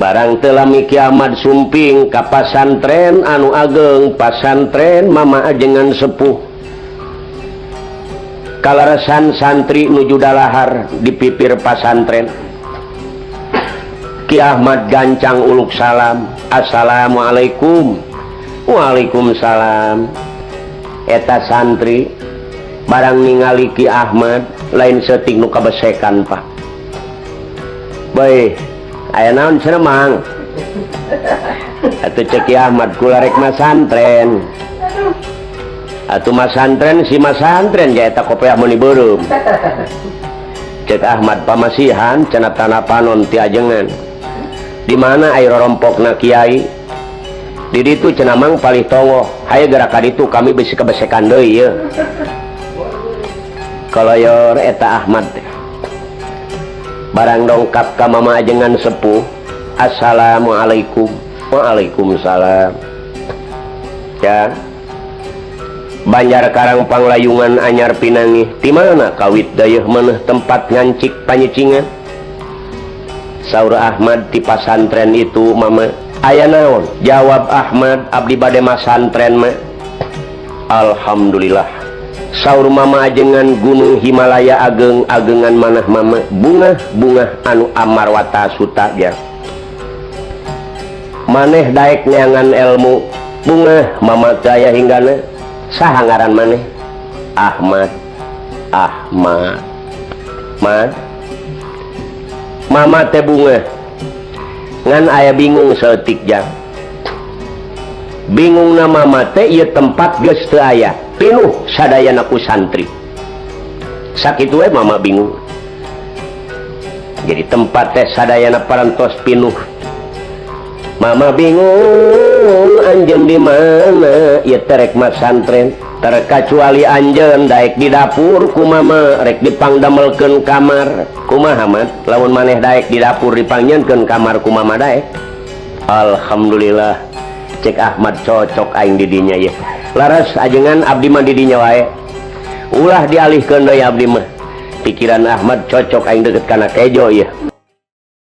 Barang teu lami Ki Ahmad sumping ka pasantren anu ageng, pasantren Mama Ajengan Sepuh. Kaleresan santri nuju dalahar di pipir pasantren. Ki Ahmad gancang uluk salam. "Assalamualaikum." "Waalaikumsalam." Eta santri barang ningali Ki Ahmad lain saeutik nu kabesekan, Pak. "Baik, aya naon cenah, Mang?" Atuh cek Ki Ahmad, "Kula rek masantren." "Atuh masantren si masantren ja eta kopeah meuni beureum." Cek Ahmad, "Pamasihan cenah tanah panon ti ajengan." "Di mana ari rorompokna kiai?" "Di ditu cenah, Mang, palih tonggoh." "Hayu gerak ka ditu, kami bisi kebesekan deui ye." Koloyor eta Ahmad teh. Barang dongkap ka Mama Ajengan Sepuh. "Assalamualaikum." "Waalaikumsalam." Ya. Banjar Karang Panglayungan anyar pinangih. Di mana kawit dayeuh maneh tempat ngancik panyicingan? Saur Ahmad, "Di pasantren itu, Mama." "Aya naon?" Jawab Ahmad, "Abdi bade masantren, Ma." "Alhamdulillah," saur Mama Ajengan. Gunung Himalaya ageng agengan manah Mama, bungah bungah anu amarwata suta ya. Maneh daek neangan ilmu, bungah Mama teu aya hinggana. Saha ngaran maneh? Ahmad. Ahmad Ma, Mama teh bungah ngan aya bingung saeutik jang. Bingung na Mama teh ieu tempat geus teu aya, pinuh sadayana ku santri. Sakitu we Mama bingung. Jadi tempat teh sadayana parantos pinuh. Mama bingung, anjeun di mana ieu teh rek masantren? Terkecuali anjeun daek di dapur ku Mama rek dipangdamelkeun kamar. Kumaha, Mat, lamun maneh daek di dapur dipangnyieunkeun kamar ku Mama daek? "Alhamdulillah," cek Ahmad, "cocok aing di dinya ye. Laras ajengan, abdi mah di dinya wae, ulah dialihkeun deui abdi mah." Pikiran Ahmad, cocok aing deket kana kejo ye.